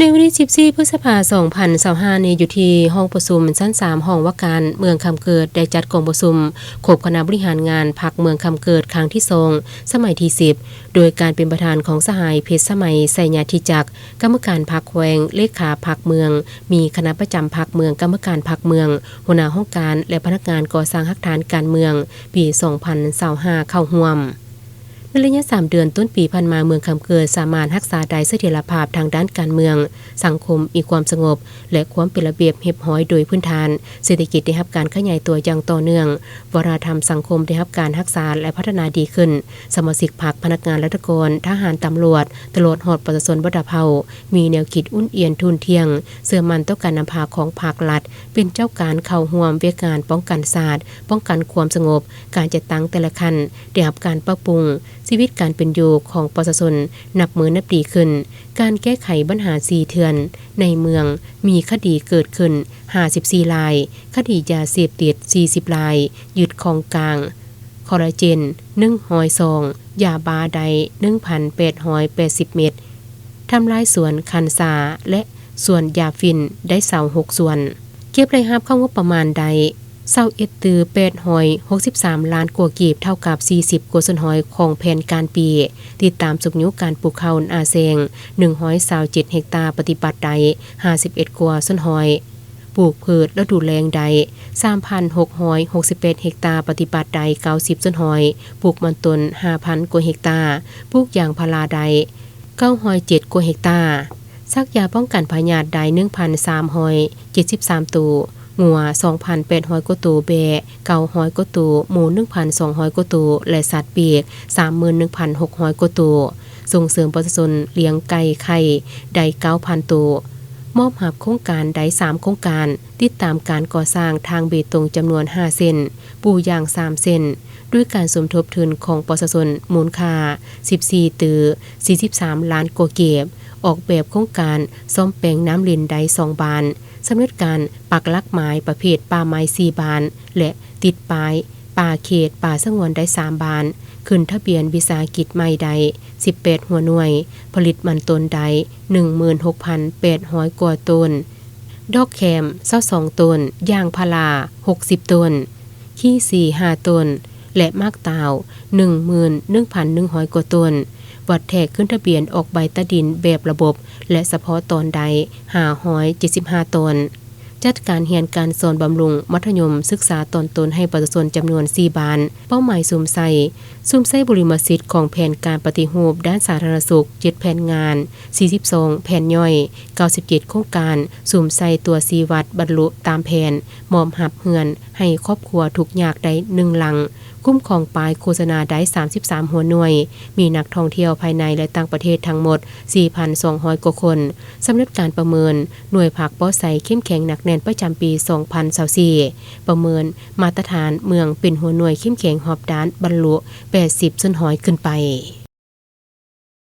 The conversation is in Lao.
ໃນວັນທີສິບສີ່ ພຶດສະພາ ສອງພັນຊາວຫ້ານີ້ ຢູ່ທີ່ຫ້ອງປະຊຸມຊັ້ນສາມ ຫ້ອງວ່າການເມືອງຄຳເກີດ ໄດ້ຈັດກອງປະຊຸມຄົບຄະນະບໍລິຫານງານພັກເມືອງຄຳເກີດ ຄັ້ງທີສອງ ສະໄໝທີສິບ ໂດຍການເປັນປະທານຂອງສະຫາຍ ເພັດສະໄໝ ໄຊຍະທິຈັກ ກຳມະການພັກແຂວງ ເລຂາພັກເມືອງ, ມີຄະນະປະຈຳພັກເມືອງ, ກຳມະການພັກເມືອງ, ຫົວໜ້າຫ້ອງການ ແລະ ພະນັກງານກໍ່ສ້າງຮາກຖານການເມືອງ ປີສອງພັນຊາວຫ້າ ເຂົ້າຮ່ວມ. ໃນໄລຍະສາມເດືອນຕົ້ນປີຜ່ານມາ, ເມືອງຄຳເກີດສາມາດຮັກສາໄດ້ສະຖຽນລະພາບທາງດ້ານການເມືອງ, ສັງຄົມມີຄວາມສະຫງົບ ແລະ ຄວາມເປັນລະບຽບຮຽບຮ້ອຍໂດຍພື້ນຖານ, ເສດຖະກິດໄດ້ຮັບການຂະຫຍາຍຕົວຢ່າງຕໍ່ເນື່ອງ, ວັດທະນະທຳສັງຄົມໄດ້ຮັບການຮັກສາ ແລະ ພັດທະນາດີຂຶ້ນ, ສະມາຊິກພັກ, ພະນັກງານລັດຖະກອນ, ທະຫານ, ຕຳຫຼວດ, ຕະຫຼອດຮອດປະຊາຊົນບັນດາເຜົ່າ ມີແນວຄິດອຸ່ນອຽນທຸ່ນທ່ຽງ, ເຊື່ອໝັ້ນຕໍ່ການນຳພາຂອງພັກລັດ, ເປັນເຈົ້າການເຂົ້າຮ່ວມວຽກງານປ້ອງກັນຊາດ, ປ້ອງກັນຄວາມສະຫງົບ, ການຈັດຕັ້ງແຕ່ລະຂັ້ນໄດ້ຮັບການປັບປຸງ, ຊີວິດການເປັນຢູ່ຂອງປະຊາຊົນນັບມື້ນັບດີຂຶ້ນ, ການແກ້ໄຂບັນຫາສີ່ເຖື່ອນໃນເມືອງ ມີຄະດີເກີດຂຶ້ນຫ້າສິບສີ່ລາຍ, ຄະດີຢາເສບຕິດສີ່ສິບລາຍ, ຍຶດຂອງກາງ ຄໍລາເຈນໜຶ່ງຮ້ອຍຊອງ, ຢາບ້າໄດ້ໜຶ່ງພັນແປດຮ້ອຍແປດສິບເມັດ, ທຳລາຍສວນຄັນຊາ ແລະ ສວນຢາຝິ່ນໄດ້ຊາວຫົກສວນ. ເກັບລາຍຮັບເຂົ້າງົບປະມານໄດ້ຊາວເອັດຕື້ແປດຮ້ອຍຫົກສິບສາມລ້ານກວ່າກີບ, ເທົ່າກັບສີ່ສິບກວ່າສ່ວນຮ້ອຍຂອງແຜນການປີ. ຕິດຕາມຊຸກຍູ້ການປູກເຂົ້ານາແຊງໜຶ່ງຮ້ອຍຊາວເຈັດເຮັກຕາ, ປະຕິບັດໄດ້ຫ້າສິບເອັດກວ່າສ່ວນຮ້ອຍ. ປູກພືດລະດູແລ້ງໄດ້ສາມພັນຫົກຮ້ອຍຫົກສິບແປດເຮັກຕາ, ປະຕິບັດໄດ້ເກົ້າສິບສ່ວນຮ້ອຍ, ປູກມັນຕົ້ນຫ້າພັນກວ່າເຮັກຕາ, ປູກຢາງພາລາໄດ້ເກົ້າຮ້ອຍເຈັດກວ່າເຮັກຕາ, ສັກຢາປ້ອງກັນພະຍາດໄດ້ໜຶ່ງພັນສາມຮ້ອຍເຈັດສິບສາມໂຕ, ງົວສອງພັນແປດຮ້ອຍກວ່າໂຕ, ແບ້ເກົ້າຮ້ອຍກວ່າໂຕ, ໝູໜຶ່ງພັນສອງຮ້ອຍກວ່າໂຕ ແລະ ສັດປີກສາມໝື່ນໜຶ່ງພັນຫົກຮ້ອຍກວ່າໂຕ. ສົ່ງເສີມປະຊາຊົນລ້ຽງໄກ່ໄຂ່ໄດ້ເກົ້າພັນໂຕ, ມອບຮັບໂຄງການໄດ້ສາມໂຄງການ, ຕິດຕາມການກໍ່ສ້າງທາງເບຕົງຈຳນວນຫ້າເສັ້ນ, ປູຢາງສາມເສັ້ນ, ດ້ວຍການສົມທົບທຶນຂອງປະຊາຊົນມູນຄ່າສິບສີ່ຕື້ສີ່ສິບສາມລ້ານກວ່າກີບ, ອອກແບບໂຄງການສ້ອມແປງນ້ຳລິນໄດ້ສອງບານ, ສຳເລັດການປັກຫຼັກໝາຍປະເພດປ່າໄມ້ສີ່ບານ ແລະ ຕິດປ້າຍປ່າເຂດປ່າສະຫງວນໄດ້ສາມບານ, ຂຶ້ນທະບຽນວິສາຫະກິດໃໝ່ໄດ້ສິບແປດຫົວໜ່ວຍ, ຜະລິດມັນຕົ້ນໄດ້ໜຶ່ງໝື່ນຫົກພັນແປດຮ້ອຍກວ່າໂຕນ, ດອກແຄມຊາວສອງໂຕນ, ຢາງພາລາຫົກສິບໂຕນ, ຂີ້ສີຫ້າໂຕນ ແລະ ໝາກຕາວໜຶ່ງໝື່ນໜຶ່ງພັນໜຶ່ງຮ້ອຍກວ່າໂຕນ, ວັດແທກຂຶ້ນທະບຽນອອກໃບຕາດິນແບບລະບົບ ແລະ ສະເພາະຕອນໄດ້ຫ້າຮ້ອຍເຈັດສິບຫ້າໂຕນ. ຈັດການຮຽນການສອນບຳລຸງມັດທະຍົມສຶກສາຕອນຕົ້ນໃຫ້ປະຊາຊົນຈຳນວນສີ່ບ້ານ. ເປົ້າໝາຍສຸມໃສ່, ສຸມໃສ່ບຸລິມະສິດຂອງແຜນການປະຕິຮູບດ້ານສາທາລະນະສຸກເຈັດແຜນງານ, ສີ່ສິບສອງແຜນຍ່ອຍ, ເກົ້າສິບເຈັດໂຄງການ, ສຸມໃສ່ຕົວຊີ້ວັດບັນລຸຕາມແຜນ, ມອບຮັບເຮືອນໃຫ້ຄອບຄົວທຸກຍາກໄດ້ໜຶ່ງຫຼັງ, ຄຸ້ມຄອງປ້າຍໂຄສະນາໄດ້ສາມສິບສາມຫົວໜ່ວຍ, ມີນັກທ່ອງທ່ຽວພາຍໃນ ແລະ ຕ່າງປະເທດທັງໝົດສີ່ພັນສອງຮ້ອຍກວ່າຄົນ. ສຳເລັດການປະເມີນ ໜ່ວຍພັກປອດໃສເຂັ້ມແຂງໜັກແໜ້ນປະຈຳປີສອງພັນຊາວສີ່ ປະເມີນມາດຕະຖານເມືອງເປັນຫົວໜ່ວຍເຂັ້ມແຂງຮອບດ້ານ ບັນລຸແປດສິບສ່ວນຮ້ອຍຂຶ້ນໄປ.